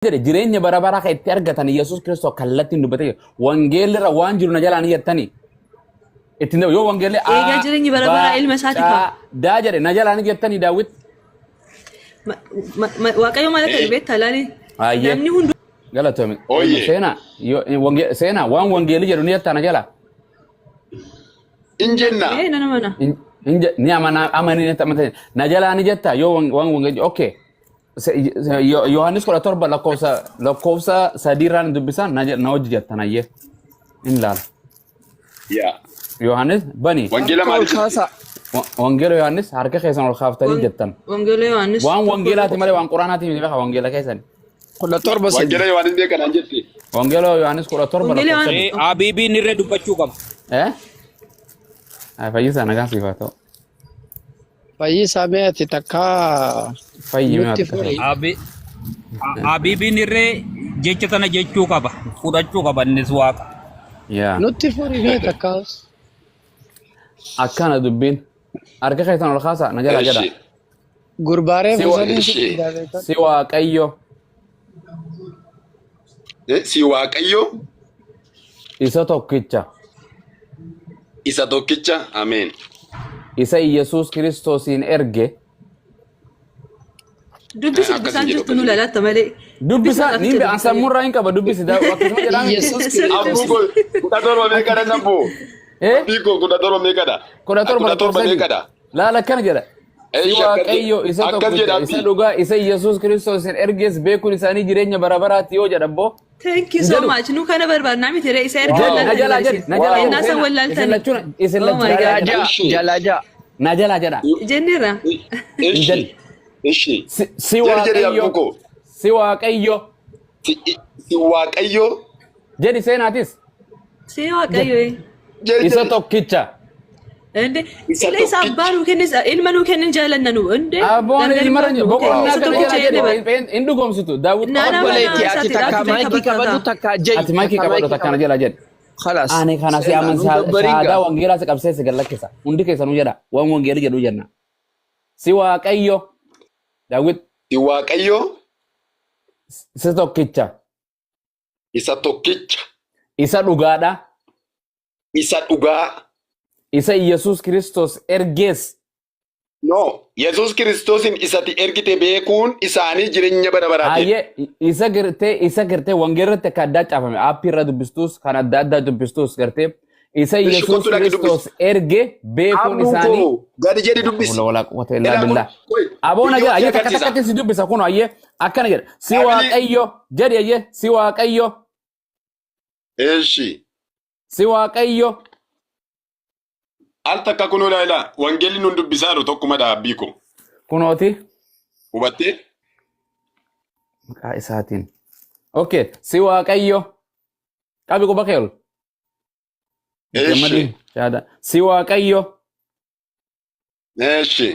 Jedhe jireenya bara baraa kan itti argatan Yesuus Kiristoos kallattiin dubbatee jira. Wangeelli irra waan jiru na jalaa ni jettanii. Ittiin yoo wangeelli A, Eegaa jireenyi bara B, baraa ilma isaati C, kaa. D jedhe na jalaa ni jettanii Daawit. Waaqayyo maal akka jedhu beektaa laali? Ayyee. Namni hunduu Galatoomi. Ooyyee. Seenaa yoo- seenaa waan wangeelli jedhu ni jettaa na jalaa. In jenna. Ee nana mana. Ni amanaa amanii ni amantaa na jalaa ni jettaa yoo waan wangeelli okay. Yohaannis 17 lakkoofsa 3 irraan dubbisaan na hojii jettan ayyee. In laala. Yaa. Yohaannis bani. Wangeela Harka ol maaliif? kaasaa. Wangeela Yohaannis harka keessan ol kaaftanii jettan. Wangeela Yohaannis. Waan wangeelaati malee waan quraanaati miti beekaa wangeela keessan. 17 3. Wangeela Yohaannis beekanaan jette. Wangeela Yohaannis 17 Wangeela lakkoofsa Yohaannis. 3. Abiibiin irra dubbachuu qaba. Eh? Ay, Fayyisaa nagaan siif haa ta'u. Fayyisaa mee ati takkaa Fayyi mee nutti ati furi. Abiibiin irree jecha tana jechuu qaba. Fudhachuu qaba innis waaqa. Yaa. Nutti furi mee takkaa. Akkana dubbiin. Harka keessan ol kaasaa na jalaa jedha. Eshi. Gurbaaree Si fuusanii Eshi. sitti daabeeffadhu. Si Waaqayyo Si Waaqayyo isa tokkicha isa tokkicha. Ameen. isa Iyyasuus Kiristoosiin erge. Dubbisi Akkas dubbisaan hin jedhu, jirtu nu akkas hin jedhu. lalatta malee. Dubbisa niin be an sammuurraa hin qaba dubbisi akkasuma jedhaa miti. Yesuus Abbuu Kiristoos. koo 17 meeqadha nabboo? Eh? Abbii koo 17 meeqadha? 17 17 lakkoofsa 3. meeqadha? Laala akkana jedha. Si Eeshi akkas Waaqayyo isa akkas tokkicha jedha isa abbii. dhugaa isa Yesuus Kiristoos hin ergees beekuun isaanii jireenya bara baraati yoo jedha abboo. Thank you Hin so jedhu. much. Nu kana barbaadnaa miti ree isa erga Jedhi na wallaaltanii jalaa jedhi barsiisa. na jalaa jedhi Ennaa san seenaa isin wallaaltanii. lachuun isin Oh lachuu my na jalaa God. jedha. Jalaa Eshi. jalaa jaa. Na jalaa jedha. Jenneerra. Hin Eshi. jedhi. Eshi. Si Jedhi jedhi Waaqayyo abbuu koo. si Waaqayyo Si Waaqayyo jedhi seenaatis Si Waaqayyo. jedhi isa jedhi. tokkicha. Inde Isa sila isa tokkicha. abbaa nuu kennis ilma nuu kennin jaalanna nu inde Abboon gargar hin ilmarra baafnu. Okay. boqonnaa Isa kana tokkicha jalaa jenne jedhi bar. hin dhugoomsitu Daawit Nana qofa mana Obboleetti ati isaati takka dhaabdu maayikii qabadhu takka takka ja'i. Ati maayikii Takka qabadhu maayikii takka na qabadhu. jalaa jedhi. Khalaas. Ani kana si Seenaa aman nu gabbariin shahaadaa gaa. wangeelaa si qabsee si gallakkisa. Hundi keessanuu jedha waan wangeelii jedhu jenna. Si Waaqayyo Daawit Si Waaqayyo si tokkicha isa tokkicha isa dhugaadha isa dhugaa. isa Yesuus Kiristoos ergees No, Yesuus Kiristoosin isati ergite beekuun isaanii jireenya bara baraati. Hayyee isa gartee wangeelratti akka addaa caafame aappii irra dubbistus kan adda addaa dubbistus gartee isa Ishi Yesuus kottu dhaqi Kiristoos dubbisi. erge beekuun Abbuu isaanii koo gadi jedhi dubbisi. Hawla walaa quwwata illaa Ilaa kun billah. koi Aboon viidiyoo ayyee si ayyee takka agarsiisa. takkatti si dubbisa kun ayyee akkana jedha. Si Dhaabili Waaqayyo jedhi ayyee si Waaqayyo eeshi si Waaqayyo al takka kunoo ilaa wangeelli nun dubbisaa jiru tokkuma dhaabbii koo kunooti hubattee maqaa isaatiin. Okay, si Waaqayyo qabi quba kee ol. Eeshi Gammadii shaada. Si Waaqayyo eeshi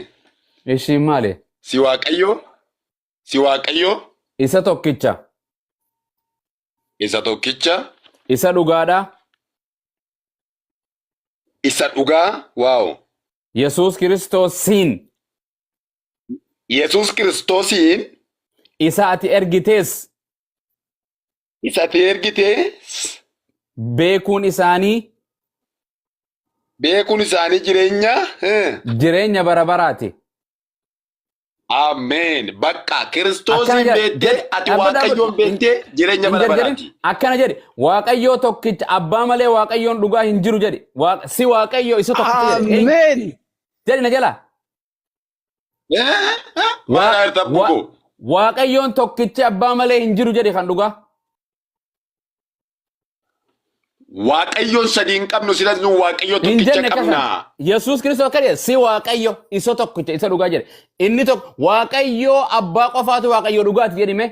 ishiin maali? Si Waaqayyo si Waaqayyo Isa tokkicha isa tokkicha isa dhugaadha isa dhugaa waaw Yesuus Kiristoosiin Yesuus Kiristoosiin isa ati ergitees isa ati ergitee beekuun isaanii beekuun isaanii jireenya jireenya bara baraati. Ameen. Bakka Akkana Kiristoosiin jedha beektee jedhi ati dhaabbata Waaqayyoon dhaabbata beektee jireenya hin bara jarjarin baraati. akkana jedhi Waaqayyoo tokkicha abbaa malee Waaqayyoon dhugaa hin jiru jedhi si Waaqayyo isa tokkicha jedhi. Ameen. Jedhi na jala. Maal aarta buko? Waaqayyoon tokkichi abbaa malee hin jiru jedhi kan dhugaa. Waaqayyoon sadii hin qabnu silas nu Waaqayyo Hin tokkicha jenne qabna. kasan. Yesuus Kiristoos akka jedhe si Waaqayyo isa tokkicha isa dhugaa jedhe. Inni tokko Waaqayyoo abbaa qofaatu Waaqayyo dhugaati jedhi mee.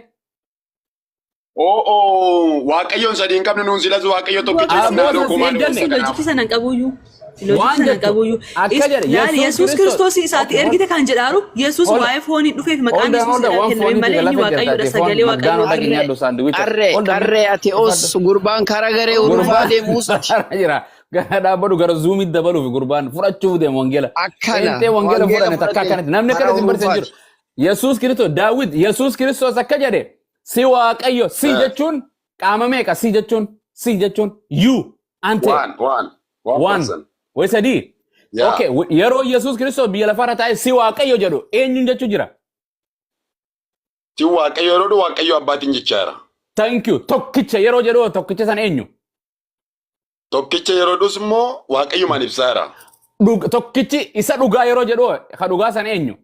Oo Waaqayyoon sadii hin qabnu nuun silas Waaqayyo tokkicha Aboo qabna san haadhoo si hin kumaa jenne. dhugosa kanaaf. Loojikii sana hin qabuyyuu. Waan Loojikii sana hin jettu qabuyyuu. akka jedhe Laali Yesuus Yesuus Kiristoos. Kiristoos isaati ergite kan jedhaaru Yesuus Hold waa'ee fooniin dhufeef maqaan hold on Yesuus hold on jedhaan waan kenname fooniitti malee inni galafa jirta Waaqayyoodha ati foon sagalee maggaanoo Waaqayyoo. dhaqi nyaadhu saanduwicha. Qarree Hold on qarree ati os gurbaan karaa garee urufaa Gurbaan deemuus ati. jira. Gara dhaabbatu gara zuumitti dabaluuf gurbaan fudhachuuf deemu wangeela. Akkana Qeenxee wangeela wangeela fudhanne takka fudhate akkanatti namni karaa akkana isin barsiisan urufaati. jiru. Yesuus Kiristoos Daawit Yesuus Kiristoos akka jedhe Si Waaqayyo si Eh. jechuun qaama meeqa si jechuun si jechuun you ante One, one, one one person. way sadii. Yeah. Okay, yeroo Yesuus Kiristoos biyya lafaarra taa'e si Waaqayyo jedhu eenyuun jechuu jira? Si Waaqayyo yeroo jedhu Waaqayyo abbaatiin jechaa jira. Thank you. Tokkicha yeroo jedhu tokkicha sana eenyu? Tokkicha yeroo jedhus immoo Waaqayyumaan ibsaa jira. Tokkichi isa dhugaa yeroo jedhu ka dhugaa sana eenyu?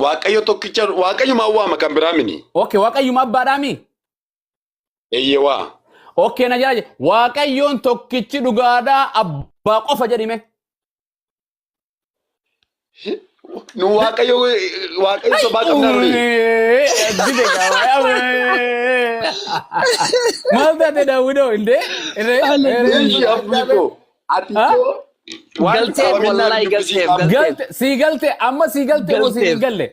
Waaqayyo tokkicha Waaqayyumaan waama kan biraa mini. Okay, Waaqayyuma abbaadhaami? Eeyyee waa. Okay, na jala Waaqayyoon tokkichi dhugaadhaa abbaa qofa jedhime. Nu Waaqayyo Waaqayyo sobaa qabnaa nuni. Maal taate Daawwidoo indee? Ishii abbuu koo. Ati koo waan Galteef sababiin wallahi naan dubbisiin galteef galteef. Galte sii galte amma sii galte moo sii hin Galteef. galle?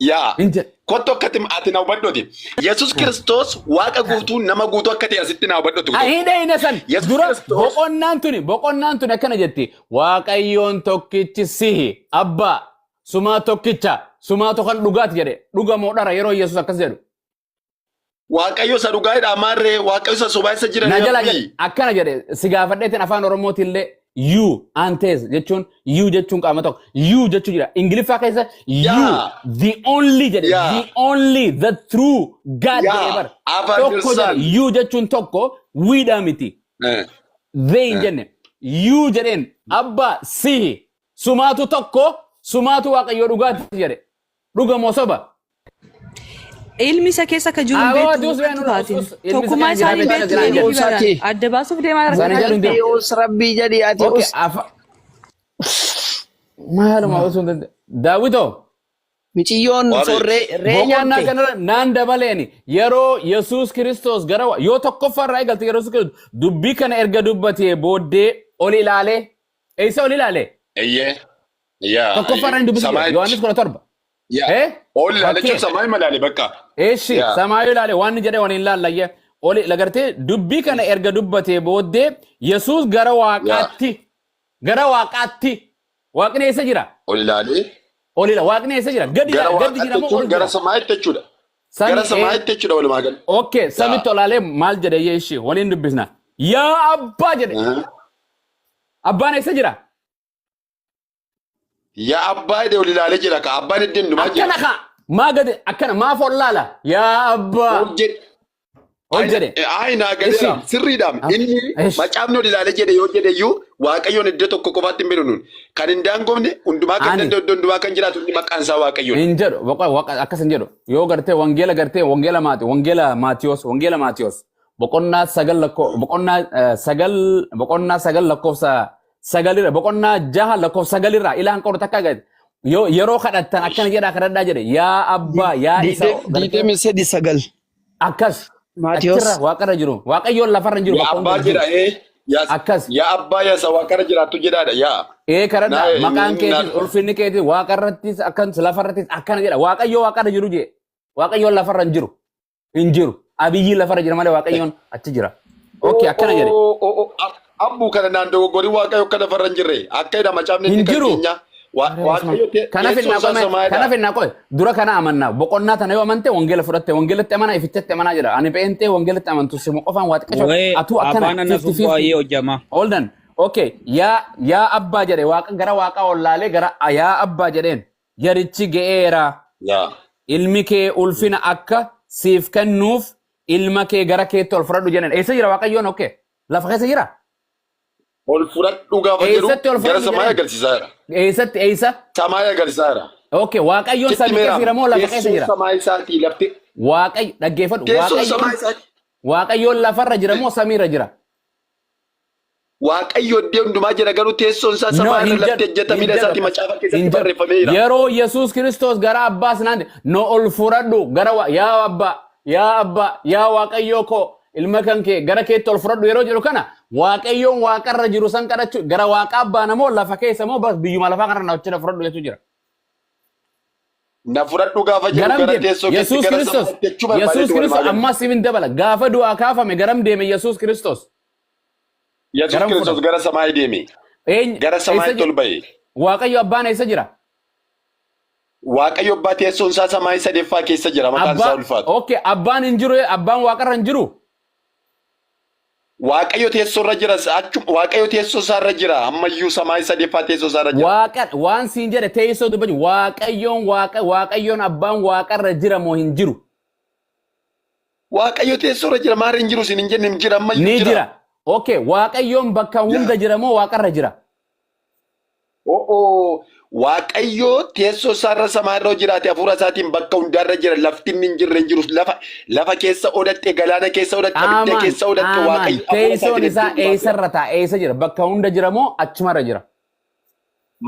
Yaa. Hin jedhe. Kottu akkati ati na hubadhuuti. Yesus Kiristoos Waaqa guutuu nama guutuu akka ta'e asitti na hubadhuuti. Hin dheeyne san Yesus dura Kiristoos boqonnaan tuni akkana jetti Waaqayyoon tokkichi sihi abbaa sumaa tokkicha sumaatu kan dhugaati jedhe dhuga moo dhara yeroo Yesus akkas jedhu. Waaqayyo isa dhugaadha maarree Waaqayyo isa sobaa isa jiran Na jala jedhe akkana jedhe si gaafadheetiin afaan Oromootiin illee you antes jechuun you jechuun qaama tokko you jechuu jira Ingiliffaa keessa you the only jedhe the only the true God jedhe bara Afaan tokko jedhe dirsaan. you jechuun tokko we miti they hin jenne you jedheen abbaa sihi sumaatu tokko sumaatu Waaqayyoo dhugaati jedhe dhuga moo soba? Ilmi isa keessa akka jiru hin Aboo, beektu dus maqaa been tubaatiin. us, ilmi isa Tokkummaa keessa isaanii hin jira beektu beektu jedhanii Us bara ati. adda baasuuf deemaa Isaanii jira. jedhu hin deemu. Us rabbii jedhi ati Okay, us. afa maaluma osoo hin danda'e. Daawwitoo. Miciyyoon Waabe. forree ree Boqonnaa nyaatte. kanarra naan dabaleeni yeroo Yesuus Kiristoos gara yoo tokkoffaa irraa eegalte yeroo Yesuus Kiristoos dubbii kana erga dubbatee booddee ol ilaalee eessa ol ilaalee Eeyyee. Yaa. tokkoffaa irraa hin dubbisu jira Samaayitti. Yohaannis 17. Yaa. Eh? Ol ilaale Fakkii. jechuun samaayii malaale bakka. Eeshi Yaa. samaayii ilaale waan inni jedhe waliin laallayye oli lagartee dubbii kana erga dubbatee booddee Yesuus gara waaqaatti gara waaqaatti waaqni eessa jira? Ol ilaalee. Ol ila waaqni eessa jira? Gadi Gara jira gadi waaqaatti jira moo jechuun ol gara jira? samaayitti jechuudha. Sami Gara samaayitti jechuudha walumaa gala. Okay, samitti olaalee maal jedhe yeeshi waliin dubbisna. Yaa abbaa jedhe. Abbaan eessa jira? Yaa abbaa jedhe ol ilaalee jira ka abbaan iddoo hundumaa jira. Akkana ka maa gadi akkana maaf ol laala? Yaa abbaa Ol jedhe. ol jedhe. Ayi naa galeera Ishi. sirriidha. Inni Ishi. macaafni ol ilaalee jedhe yoo jedhe iyyuu Waaqayyoon iddoo tokko qofaatti hin beeknu nuun. Kan hin daangofne hundumaa kan Ani. danda'u iddoo hundumaa kan jiraatu inni maqaan isaa Waaqayyoon. Hin jedhu waqa waqa akkas hin jedhu yoo gartee wangeela gartee wangeela maati wangeela Maatiyos wangeela Maatiyos boqonnaa 9 lakkoo boqonnaa 9 boqonnaa 9 lakkoofsa sagalirra boqonnaa 6 lakkoofsa sagalirraa ilaan qoru takka gadi yoo yeroo kadhattan akkana jedhaa kadhadhaa jedhe yaa abbaa yaa isa gartee 23:9. akkas Maatiyos. achirra waaqarra jiru Waaqayyoon lafarra hin jiru Yaa bakka abbaa hunda hin jiru jedha ee. Yaa akkas yaa abbaa yaa isa waaqarra jiraattu jedhaadha yaa. Ee kadhadhaa Na maqaan na keetis ulfinni keetis waaqarrattis akkas lafarrattis akkana jedha Waaqayyoo waaqarra jiru jee Waaqayyoon lafarra hin jiru hin jiru Abiyyiin lafarra jira malee Waaqayyoon achi jira. Okay akkana jedhe Abbuu kana naan dogoggorii Waaqayyo akka lafarra hin jirre akka jedha macaafni hin inni kan jiru. keenya Waaqayyo Kana teessoo finnaa isaa qome kana samaayidha. finnaa qoe dura kana amanna boqonnaa tana yoo amante wangeela fudhatte wangeelatti amanaa ifichatti amanaa jedha ani peentee wangeelatti amantu simu qofaan waa xiqqasho Wayee atuu akkana afaan ana 50 sun baay'ee 50 hojjama. Hold on. Okay. Yaa yaa abbaa jedhe waaqa gara waaqaa ollaalee gara yaa abbaa jedheen yarichi ga'eera. Yaa. Ilmi kee ulfina akka siif kennuuf ilma kee gara keetti ol fudhadhu jedheen. Eessa jira Waaqayyoon? Okay. Lafa keessa jira? Ol fudhadhu gaafa jedhu Eessatti ol gara fudhadhu samaayii jedheen? agarsiisaa jira. Eessatti eessa? Samaayii agarsiisaa jira. Okay. Waaqayyoon Sitti samii keessa meeraam jira moo lafa keessa teessoon jira? samaayii isaatii lafti Waaqayyo dhaggeeffadhu. teessoon Waaqayyoon samaayii isaatii Waaqayyoon lafarra jira moo samiirra jira? Waaqayyo iddoo hundumaa jira garuu teessoon isaa No, samaa irra hin lafti jedhu, ejjeta hin miila jedhu isaatii akkas. macaafa Hin keessatti jedhu. barreeffamee jira. Yeroo Yesuus Kiristoos gara Abbaas naan no ol fudhadhu gara yaa Abbaa, yaa Abbaa, yaa Waaqayyoo koo ilma kan kee gara keetti ol fudhadhu yeroo jedhu kana Waaqayyoon waaqarra jiru san kadhachuu gara Waaqa Abbaa namoo lafa keessa moo bas biyyuma lafaa kanarra na hojjeta fudhadhu jechuu jira. Na fudhadhu gaafa jedhu Garam gara deeme teessoo keetti Yesuus gara Kiristoos samaatti jechuu Yesuus barbaadeetu walumaa Kiristoos gala. ammas siif hin dabala gaafa du'aa kaafame garam deeme Yesuus Kiristoos Yesuus garam Kiristoos fudhate gara samaayii deeme. eenyu Gara eessa samaayitti jira ol ba'e. Waaqayyo abbaan eessa jira? Waaqayyo abbaa teessoon isaa samaayii sadeeffaa keessa jira maqaan isaa Abbaa ulfaatu. okay abbaan hin jiru abbaan waaqarra hin jiru. Waaqayyo teessoo irra jira achuma Waaqayyo teessoo isaa irra jira ammayyuu samaayii sadeeffaa teessoo isaa irra jira. Waaqa waan siin jedhe teessoo dubbatu waaqayyoon waaqa waaqayyoon abbaan waaqarra jira moo hin jiru? Waaqayyo teessoo irra jira maal hin jiru siin hin jenne hin jira ammayyuu Ni jira. jira. Okay waaqayyoon bakka hunda jira moo waaqarra jira? O'oo Waaqayyo teessoo isaarra samaarra jiraate hafuura isaatiin bakka hundaarra jira lafti inni hin jirre hin jiru lafa lafa keessa odatte galaana keessa odatte abidda Qaamaan keessa odatte qaamaan Waaqayyo hafuura teessoon isaatiin isaa iddoo hundaa jira. eessarra ta'a eessa jira bakka hunda jira moo achumarra jira?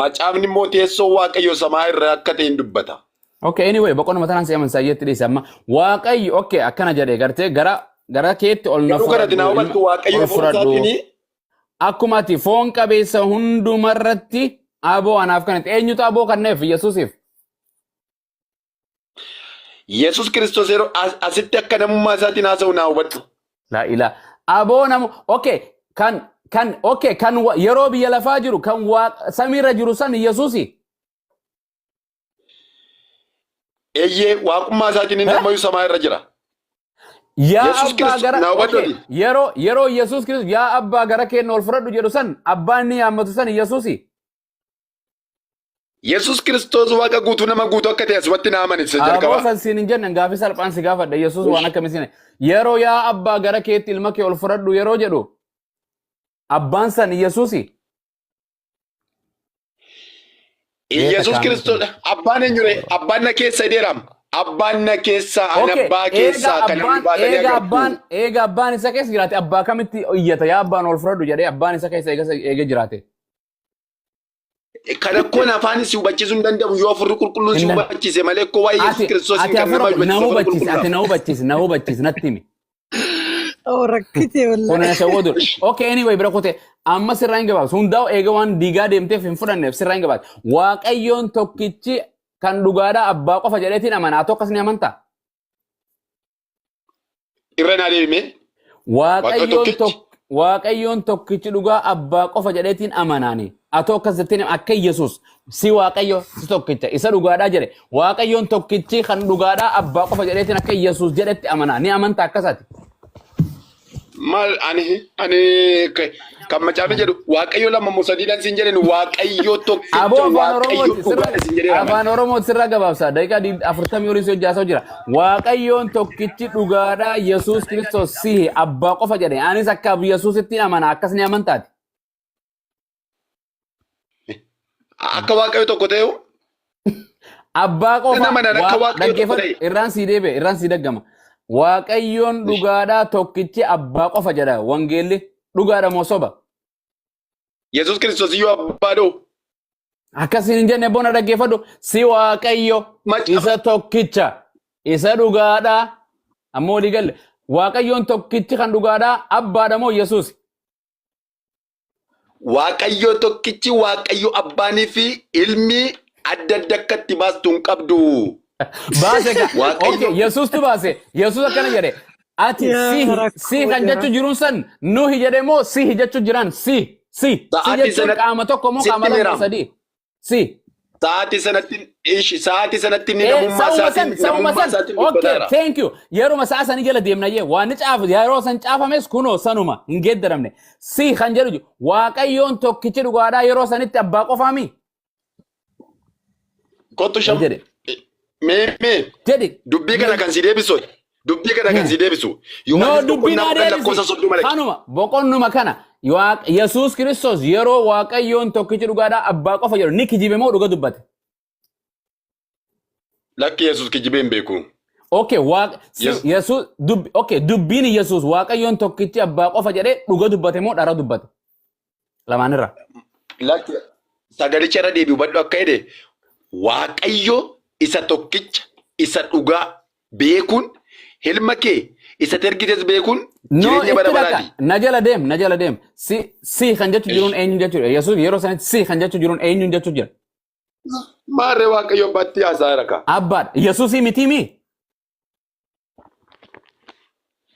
Macaafni immoo teessoo Waaqayyo samaa irra akka ta'e hin dubbata. Okay, anyway, boqonnuma tanaan si amansaa jetti dhiise amma. Waaqayyo, okay, akkana jedhee gartee gara gara keetti ol na Garuu kanatti fudhadhu, naa ilma hubattu Waaqayyo ol hafuura fudhadhu. isaatiin Akkuma ati foon qabeessa hundumarratti aboo anaaf kennite. Eenyutu aboo kenneef Yesuusiif? Yesuus Kiristoos yeroo asitti akka namummaa isaatiin haasa'u naa hubadhu. Laa ilaa. Aboo namu, okay, kan kan okay, kan yeroo biyya lafaa jiru kan waaqa samiirra jiru san Yesuusi. Eeyyee waaqummaa isaatiin inni ammayyuu samaa irra jira. Yaa Yesuus abbaa Kiristoos gara naa hubadhu okay, ati. yeroo yeroo Yesuus Kiristoos yaa abbaa gara keenya ol fudhadhu jedhu san abbaan ni yaammatu san Yesuusi. Yesuus Kiristoos waaqa guutuu nama guutuu akka ta'e asumatti naa amani isa Aboo jalqabaa. san siin hin jenne gaafii salphaan si gaafadha Yesuus waan akkamii siin yeroo yaa abbaa gara keetti ilma kee ol fudhadhu yeroo jedhu abbaan san Yesuusi. Beeka Yesuus kaanii Kiristoos kun. abbaan eenyure abbaan na keessa jedheeraam. Abbaan na keessa an Okay, abbaa eega keessaa kan namni abbaan baatanii eega agartu. abbaan eega abbaan isa keessa jiraate abbaa kamitti iyyata yaa abbaan ol fudhadhu jedhee abbaan isa keessa eega eega jiraate. Kana koon afaan si hubachiisuu hin danda'u yoo afurri qulqulluun si Hin danda'u. hubachiise malee koo waa'ee Yesuus Ati Kiristoos ati kan nama afura na hubachiisu afurri hubachiisi ati qulqulluudha. na hubachiisi na hubachiisi natti himi. Oh, rakkite Kun wallahi. na shawwadu. Okay, anyway, bira kute. Amma sirraa hin gabaabsu. Hundaa'u eega waan diigaa deemteef hin fudhanneef sirraa hin gabaabsu. Waaqayyoon tokkichi kan dhugaadhaa abbaa qofa jedheetiin amana. Ati akkas ni amantaa? Irra naa deebime. Waaqa Waaqayyoon tokkichi. Waaqayyoon tokkichi dhugaa abbaa qofa jedheetiin amanaani. Atoo akkas jetteen akka Yesuus si Waaqayyo si tokkicha isa dhugaadhaa jedhe. Waaqayyoon tokkichi kan dhugaadhaa abbaa qofa jedheetiin akka Yesuus jedhetti amanaa. Ni amantaa akkasaati. Maal ani ani kan macaafni jedhu Waaqayyo lama moo sadiidhaan siin jedhan Waaqayyo tokkicha Aboo afaan Waaqayyo Oromooti sirra dhugaadha siin jedheera. afaan Oromooti sirra gabaabsa. Daqiiqaa 40 olii si hojjaasaa jira. Waaqayyoon tokkichi dhugaadhaa Yesuus Kiristoos sihi abbaa qofa jedhe. Anis akka Yesuusitti amana akkas ni amantaati. Akka Waaqayyo tokko ta'e Abbaa qofa Nan amanan akka Waaqayyo tokko dhaggeeffadhu ta'e. irraan sii deebi'e irraan sii daggama. Waaqayyoon dhugaadhaa tokkichi abbaa qofa jedha wangeelli dhugaadha moo soba? Yesuus Kiristoos iyyuu abbaa dhoo. Akkasiin hin jenne bona dhaggeeffadhu si Waaqayyo Macaafa isa tokkicha isa dhugaadhaa ammoo walii galle Waaqayyoon tokkichi kan dhugaadhaa abbaadha moo Yesuus? Waaqayyo tokkichi Waaqayyo abbaanii fi ilmi adda adda akka itti baastu hin qabdu. Baase ka. Waaqayyo Okay, Yesuustu baase. Yesuus akkana jedhe. Ati Yaa si si rakkoo kan jira. jechuu jiruun san nuhi jedhe moo sihi jechuu jiran si si si sa'aatii jechuun sanatti qaama tokko moo sitti qaama lama moo meeraam. sadii si. Sa'aatii sanatti ishi sa'aatii sanatti inni Eh, namummaa sa'uma san isaatiin sa'uma namummaa san isaatiin okay dubbataara. thank you yeruma sa'a sanii jala deemna jee waan ni caafu yeroo san caafames kunoo sanuma hin geeddaramne si kan jedhu jiru waaqayyoon tokkichi dhugaadhaa yeroo sanitti abbaa qofaami Kottu hin sham jedhe mee mee jedhi dubbii kana kan si deebisu dubbii kana kan si deebisu No Yohaannis dubbii boqonnaa naa 10 lakkoofsa deebisi. 30 dhaqi. Kanuma boqonnuma kana Yesuus Kiristoos yeroo Waaqayyoon tokkichi dhugaadhaa abbaa qofa jedhu ni kijibe moo dhuga dubbate? Lakki Yesuus kijibee hin beeku. Okay, waaq Yesuus dubbi okay dubbiin Yesuus Waaqayyoon tokkichi abbaa qofa jedhee dhuga dubbate moo dhara dubbate? Lamaanirra. Lakki sagalicha irra deebi'u hubadhu akka jedhe Waaqayyo isa tokkicha isa dhugaa beekuun ilma kee isa ergites beekuun No, jireenya bara itti dhaqa. baraati. Na jala deem, na jala deem. Si, si kan jechu jiruun eenyuun jechuudha. Yesuus yeroo sanitti si kan jechu jiruun eenyuun jechu jira. Maarree Waaqayyo abbaatti haasaa jira kaa. Abbaadha. Yesuusii mitii mii?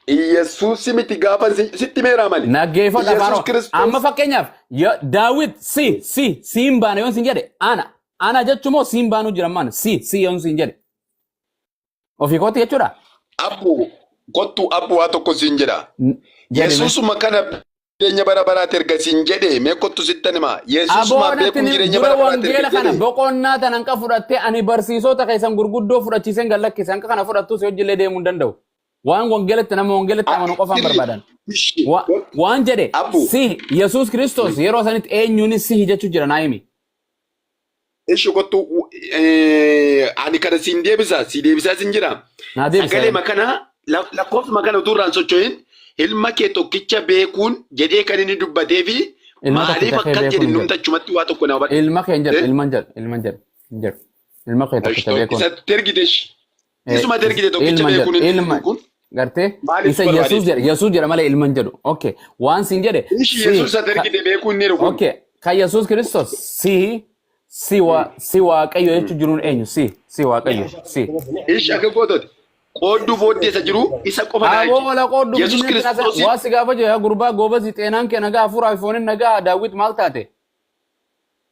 Iyyasuusi miti gaafa sitti meeraa mali. Naggeeffadhu afaan Iyyasuus Oromoo. Kiristoos Amma fakkeenyaaf Daawit si si si hin baane yoon sin jedhe ana. Ana jechuun moo siin baanuu jira maan si si yoon siin jedhe. Ofii kooti jechuudha. Abbu kottu abbu waa tokko siin jedha. Jedhime. Yesuusuma kana jireenya bara baraati erga siin jedhe mee kottu sittan hima. Yesuusuma Aboo natti beekuun ni jireenya dura bara baraati wangeela erga kana jedhe. boqonnaa tanan hanqa fudhattee ani barsiisota keessan gurguddoo fudhachiiseen gad lakkise hanqa kana fudhattus hojillee deemuu hin danda'u. Waan wangeelatti nama wangeelatti amanu qofaan barbaadan. Waan jedhe Abbu. si Yesuus Kiristoos yeroo sanitti eenyuunis si jechuu jira naa himi. Ishi kottu ani kana siin deebisa si deebisaa siin jira. Naa deebisa. Sagalee makana lakkoofsa makana utuu irraan socho'in ilma kee tokkicha beekuun jedhee kan inni dubbatee fi Ilma maaliif tokkicha kee akkas beekuun jedhe hin jedhu. numti achumatti waa tokko na hubadhu. Ilma kee hin jedhu Eh? ilma hin jedhu ilma hin jedhu hin jedhu. Ilma kee tokkicha beekuun. Isa tergite isuma tergite tokkicha Ilma hin beekuun jedhu inni ilma kun gartee maaliif isa barbaade? Yesuus jedha Yesuus jedha malee ilma hin jedhu. Okay waan siin jedhe Ishi si Yesuus isa tergite beekuun inni kun. Okay kan Yesuus Kiristoos si si wa si Waaqayyo jechuun jiruun eenyu si si Waaqayyo si. Ishi akka gootooti. Qoodduu booddee isa jiru isa qofa naa Aboo wala qooddu Yesuus Kiristoos waa si gaafa jiru yaa gurbaa goobasi xeenaan kee nagaa hafuuraa fi fooniin nagaa daawwit maal taate?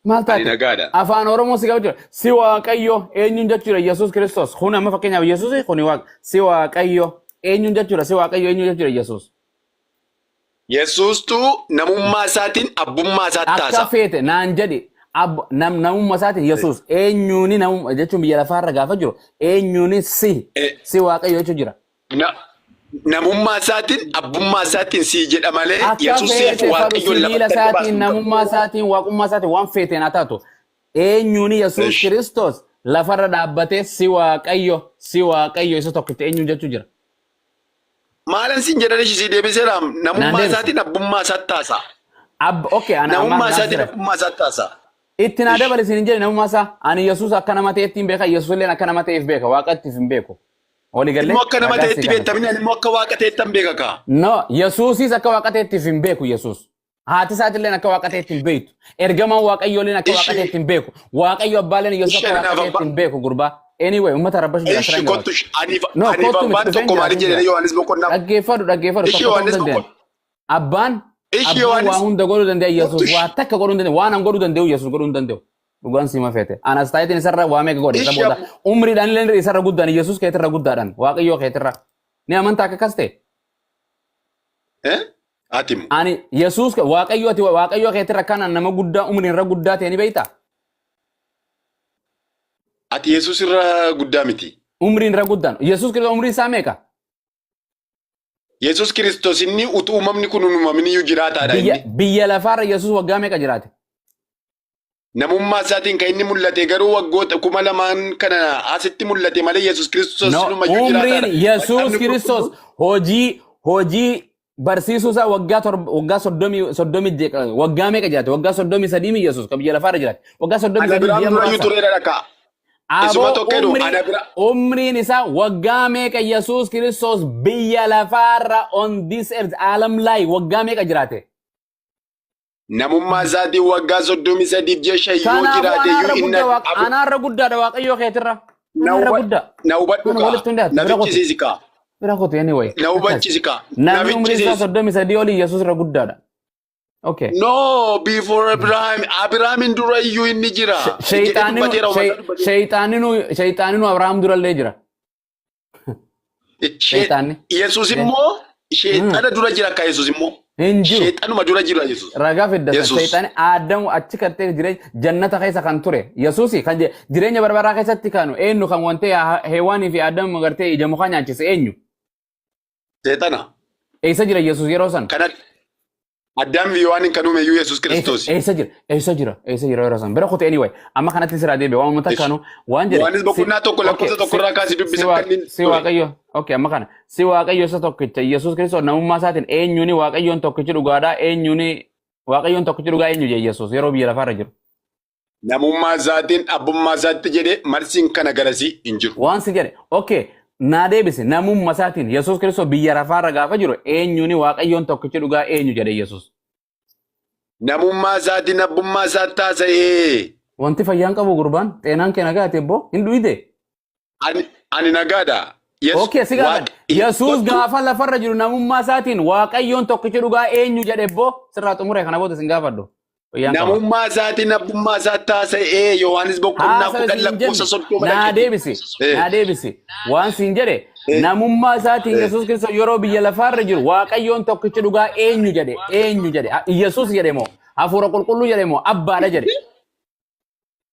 Maal Ani taate? nagaadha. Afaan Oromoo si gaafa jiru si Waaqayyo eenyuun jechuudha Yesuus Kiristoos kun amma fakkeenyaaf Yesuus kuni Waaqa si Waaqayyo eenyuun jechuudha si Waaqayyo eenyuun jechuudha Yesuus. Yesuustuu namummaa isaatiin abbummaa isaatti Akka taasa. feete naan jedhi namummaa isaatiin Yesuus eenyuuni namummaa jechuun biyya lafaarra gaafa jiru eenyuuni si si Waaqayyo jechuun jira. Namummaa isaatiin abbummaa isaatiin si jedha malee Akka Yesuusiif feete faru Waaqayyoon sibiila lafatti adda isaatiin baasuu hin qabu. namummaa isaatiin waaqummaa isaatiin waan feeteen haa taatu. Eenyuuni Yesuus Ish. Kiristoos lafarra dhaabbatee si Waaqayyo si Waaqayyo isa tokkicha eenyuun jechuu jira. Maalan siin jedhan ishii si deebiseera Naan namummaa deebise. isaatiin abbummaa isaatti taasa. Okay ana amma Namummaa naaf isaatiin jira. abbummaa isaatti taasa. Itti naa Ish. dabale siin hin jedhe namummaa isaa ani Yesuus akka nama ta'etti hin beeka Yesuus illee akka nama ta'eef beeka waaqatti hin beeku. Walii gallee Immoo akka nama ragaa si ta'etti kana. beektamni ani immoo akka waaqa ta'etti hin beeka kaa. No, Yesuusis akka waaqa ta'etti hin beeku Yesuus. Haati isaatillee akka waaqa ta'etti hin beektu. Ergamaan Waaqayyoolleen akka waaqa Ishi ta'etti hin beeku. Waaqayyo abbaalleen Yesuus ishi akka waaqa anaaf ta'etti abbaa hin beeku gurbaa. Anyway, uummata rabbashu jira ishi asirra hin gabaabsu. kottu aniif No, aniif kottu miti abbaan dhufeen tokko jira maali dhufeen jedhee jira. Yohaannis boqonnaa Dhaggeeffadhu dhaggeeffadhu ishi tokko ta'uu Yohaannis danda'an. boqonnaa Abbaan ishi abbaan waa Yohaannis hunda godhuu danda'a kottu Yesuus ishi waa takka godhuu hin danda'u waan an godhuu danda'u Yesuus godhuu hin danda'u. Dhugaan siima feete. Anas taayitiin isarra waa meeqa godhe isa ishi booda abbu umriidhaan illee isarra guddaan Yesuus keetirra guddaadhaan Waaqayyoo keetirra. Ni amantaa akka akkas ta'e? eh ati immoo Ani Yesuus Waaqayyo ati Waaqayyo keetirra kanaan nama guddaa umriin irra guddaa ta'e ni beektaa? Ati Yesuus irra guddaa miti. Umriin irra guddaan. Yesuus Kiristoos umriin isaa meeqa? Yesuus Kiristoos inni utuu uumamni kun hin uumamin iyyuu jiraataadha Biyya inni. biyya lafaarra Yesuus waggaa meeqa jiraate? Namummaa isaatiin kan inni mul'ate garuu waggoota 2000 kana asitti mul'ate malee Yesuus Kiristoos No, silumayyuu umriin jiraataadha. Yesuus Macaafni Kiristoos qulqulluun hojii hojii barsiisuu isaa waggaa 7 waggaa 30 waggaa meeqa jiraate? Waggaa 33 mi Yesuus kan biyya lafaarra jiraate? Waggaa ana 33 biraan ji'a durayyuu muraasa. tureera dhaka. Isuma Aboo tokko jedhu umrii ana bira umriin isaa waggaa meeqa Yesuus Kiristoos biyya lafaarra on this earth alam laay waggaa meeqa jiraate? Namummaa isaatiin waggaa 33 ji'a 5 yoo Kanaafuu jiraate iyyuu anaarra inni guddaa waaq anaarra guddaadha Waaqayyoo keetirra. na Anaarra huba- guddaa. na hubadhu Kana kaa walitti hundaati na bira qotu. fichisiisi kaa Bira qotu anyway. na Akkas. hubachiisi kaa na Namni umriin isaa fichisiisi. 33 olii Yesuus irra guddaadha. Okay. No, before Abraham, Abrahamin dura iyyuu inni jira. Jedhee Shayxaaninuu dubbateera uummata dubbateera. shayxaaninuu shayxaaninuu Abrahaam durallee jira. Shayxaanni. Yesuus immoo sheexana dura jira akka Yesuus immoo. Hin jiru. Sheexanuma dura jira Yesuus. Ragaa fidda san Yesuus. shayxaani Aadamu achi kattee jireenya jannata keessa kan ture. Yesuusi kan jireenya barbaraa keessatti kanu eenyu kan wantee Heewaanii fi Aadamu gartee ija mukaa nyaachise eenyu? Seexana. Eessa jira Yesuus yeroo san? Kana Addaam fi Yohaaniin kan uume iyyuu Yesuus Kiristoos. Eessa jira? Eessa jira? Eessa jira yeroo san? Bira kute anyway. Amma kanatti siraa deebi'e waan uummata kanu waan jedhe. Yohaannis boqonnaa 1 lakkoofsa 1 irraa kaasii dubbisa akka inni Si Waaqayyo. Okay, amma kana. Si Waaqayyo isa tokkicha Yesuus Kiristoos namummaa isaatiin eenyuuni Waaqayyoon tokkichi dhugaadhaa eenyuuni Waaqayyoon tokkichi dhugaa eenyu jedhe Yesuus yeroo biyya lafaarra jiru. Namummaa isaatiin abbummaa isaatti jedhe marsiin kana garasii hin jiru. Waan si jedhe. Okay, naa deebise namummaa isaatiin Yesuus Kiristoos biyya lafaarra gaafa jiru eenyuuni Waaqayyoon tokkichi dhugaa eenyu jedhe Yesuus. Namummaa isaatiin abbummaa isaatti haasa'ee. Wanti fayyaan qabu gurbaan xeenaan kee nagaa ati ebboo hin dhuyite. Ani nagaadha. Okay, si gaafadha. Yesuus gaafa lafarra jiru namummaa isaatiin Waaqayyoon tokkichi dhugaa eenyu jedhe ebboo sirraa xumure kana booda sin gaafadhu. Fayyaan qaba. Namummaa isaatiin abbummaa isaatti haasa'ee Yohaannis boqonnaa Haasawe 10 siin hin lakkoofsa jenne. 30 Naa dhaqe. deebisi. Naa deebisi. Waan siin jedhe namummaa isaatiin Yesuus Kiristoos yeroo biyya lafaarra jiru Waaqayyoon tokkichi dhugaa eenyu jedhe eenyu jedhe Yesuus jedhe moo hafuura qulqulluu jedhe moo abbaadha jedhe.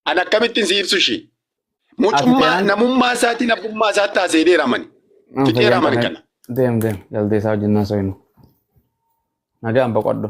An akkamittiin si ibsu ishii? Ati Mucummaa ta'an namummaa isaatiin abbummaa isaatti haasa'ee dheeramani. Fixeera fayyaan amani qaba. kana. Deem deem jaldeessaa wajjin haasa'inu. Nagaan boqodhu.